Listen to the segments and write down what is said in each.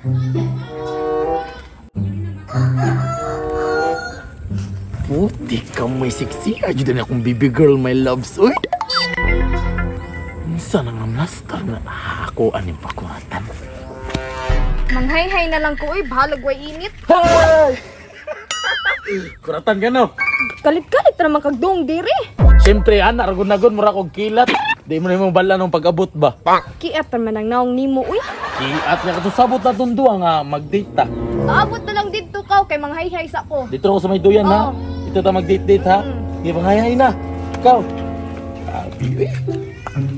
Puti ka may sexy. Ay, dyan akong baby girl, my loves. Uy! Minsan ang lamlastar na ako aning pakuratan. Manghayhay na lang ko uy, bahalag way init. Hey! Kuratan ka no? Kalit-kalit ra man kag dong diri. Siyempre, ana, ragon-nagon, mura kog kilat. Di mo na yung bala nung pag-abot ba? Kiat ra man ang naong nimo uy. Kiat nga katong sabot na itong duwa nga mag-date ta. Aabot na lang didto kaw kay manghayhay sa ko. Dito ako sa may duyan ha. Oo. Dito ta mag-date-date ha. Di ba ngay na? Ikaw. Sabi eh.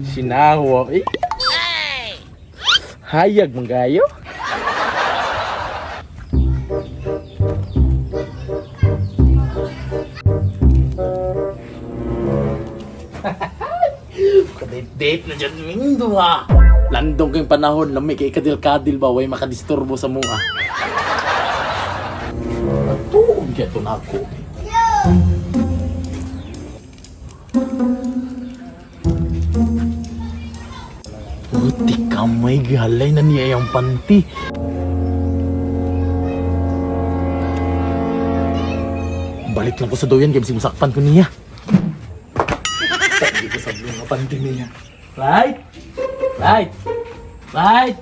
Sinawa eh. Hayag mong gayo. Kadate-date na dyan mindo ha. Landong kayong panahon, lamig kay kadil-kadil ba, way makadisturbo sa mua. Tuog kaya ito na ako. Puti kamay, gihalay na niya yung panty. Balik lang ko sa doyan, kaya simusakpan ko niya. Sabi ko sa blue nga panty niya. Right? Right? Right?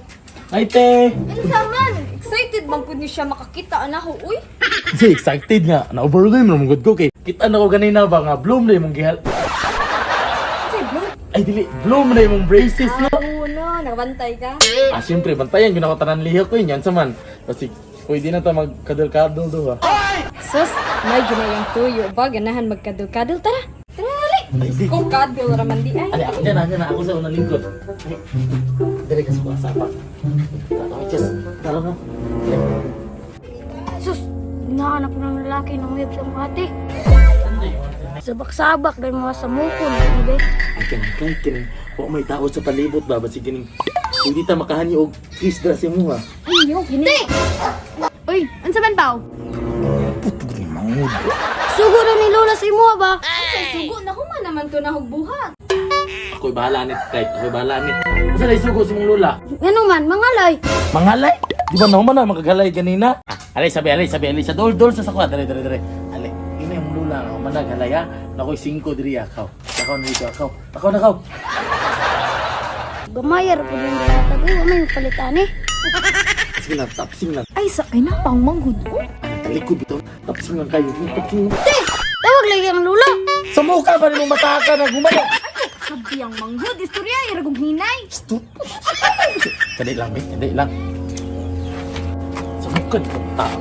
Right eh! Unsa man? Excited man pud ni siya makakita ana ho uy. Kasi excited nga. Na-overwhelm na mong ko kay. Kita na ko ganina ba nga bloom na imong gihal. Unsay blue? Ay dili, bloom na imong braces no. Oo no, nakabantay ka. Ah, siyempre, bantayan yun ako tanan lihok ko yun. Yan sa man. Kasi pwede na ta magkadol-kadol do ha. Sus, may ginayang tuyo ba ganahan magkadol-kadol tara. Tara dali. Ay, di. Kung kadol ra man di ay. Ali, ako dyan, ako dyan, ako sa unang lingkod. Ay, Dali ka sa kuha sapa. Tara, Chess. Tara na. Sus, hinahanap ng lalaki ng web sa mga ate. Sabak-sabak dahil mga samukon, ibe. Ay, kaning kay, kaning. Wa may tao sa palibot ba? Basi kining. Pwede ta makahani og kiss dra sa mo ha. Ay, yo, gini. Uy, unsa man paw? Putog ni mangod. Sugo na ni Lola sa imuha ba? Sa sugo na human naman to na hugbuhat. Ako'y bahala nit, kahit ako'y bahala nit. Asa na isugo si mong lola? Ngano man, mangalay. Mangalay? Di ba naman na magagalay ganina? Ah, alay, sabi, alay, sabi, alay. Sa dol, dol sa sakwa. Dere, dere, dere. Alay, ina yung lula nga. Manag, halay ha. Nakoy, singko diri akaw. Akaw na dito, akaw. Akaw na, akaw. Gamayar po yung dalatag. Uy, wa may palitan eh. Sige lang, tapsing lang. Ay, sa kay na pang manghud. Uy. Ang talikod bitaw. Tapsing lang kayo. Tapsing lang. Te, tawag lagi ang Lola. Sa mukha pa rin mong mataka na gumaya. Sabi ang manghud, istorya iragong hinay. Stupid. Dali lang, be. Dali lang. Sa mukha ni kong tao.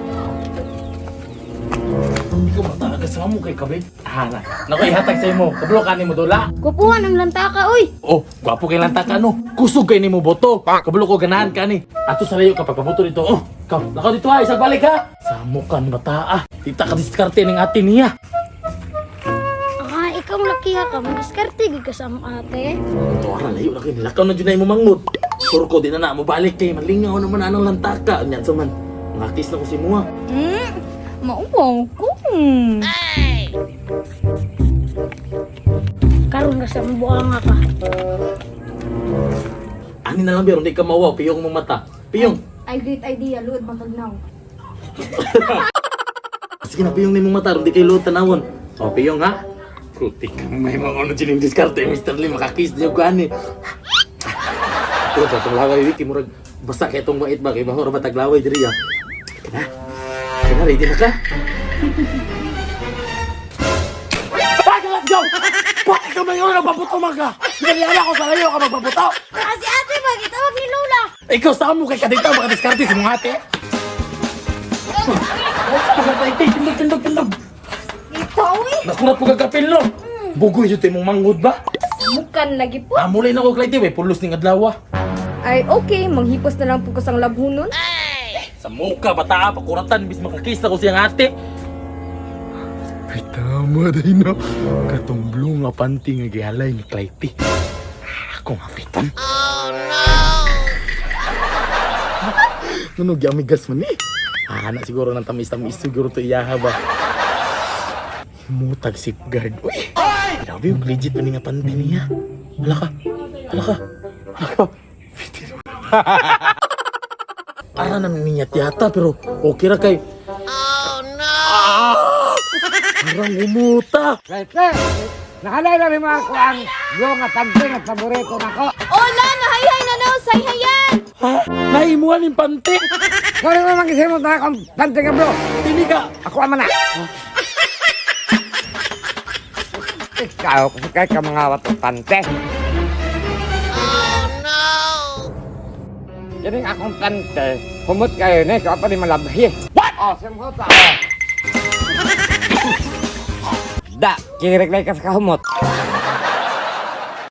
Ikaw mataka sa mo kay kabe. Ah, na. Naku, ihatag sa imo. Kablo ka ni mo dula. Kupuhan ang lantaka, uy. Oh, gwapo kay lantaka no. Kusog kay nimo boto. Kabalo ko ganahan ka ni. Ato sa layo kapag paboto dito. Oh, ikaw, nakaw dito ha, isang balik ha. Sa mukha ni bata ah. Tita ka diskarte ning ate niya. Ah, ikaw ang laki ha ka. Madiskarte gid ka sa among ate. Tuwara layo na kay nilakaw na jud na imo manghud. Sure ko di na na mo balik kay malingaw naman anang lantaka. Nya sa man. Ngakis na ko si mua. Mauwaw ko. Karon ra sa buanga ka. Ani na lang pero di ka mawaw piyong mong mata. Piyong. Ay, great idea, luod bang now. Sige na piyong nimong mata aron di kay luot tanawon. Oh, piyong ha. Putik may mga ano dyan yung diskarte, Mr. Lee, makakiss niyo ko ani. Pero sa itong laway, wiki, murag, basta kay itong wait ba, kay bahor ba taglaway diri ya. Kana, kana, ready na ka? Bakit, let's go! Bakit ka may oras nagpaputo man ka? Ginalian ako sa layo ka magpaputo! Ah, si ate ba? Gitawag ni Lola. Ikaw sa amo kay kadita, makadiskarte sa mga ate. Tindog, tindog, tindog! Ikaw eh. Nakurat po kagkapil no? Bugoy yun mong manghud ba? Samukan lagi po. Amulay na ko, Clyde, eh, pulos ning adlaw. Ay, okay. Manghipos na lang po ko sang labhunon. Sa muka, bata, pakuratan, bis makakis na ko siyang ate. Ay, tama din no. Katong blue nga panty nga gihalay ni Clyde. Ako nga pitan. Oh, no! Ano, giamigas man eh. Ah, na siguro ng tamis-tamis siguro to iyaha ba. Mutag safeguard. Uy! Grabe yung legit pa ni nga panty niya. Hala ka. Hala ka. Hala ka. Ara na niya tiyata pero okay ra kay. Oh no. Ah! Arang umuta. Pwede. Nahalay na rin mga kuang yung nga pante nga paborito nako. Ola, nahayhay na no, sayhayan. Ha? Naimuha ning pante. Sorry mo magisimot na akong pante nga bro. Dili ka. Ako ama na. Ikaw, kasi kay ka mga watong pante. Oh no! Kining akong pante, humot kayo ni, kaya pa ni malabhi. What? Oh, simhot ah. Da, kirik ka sa kahumot.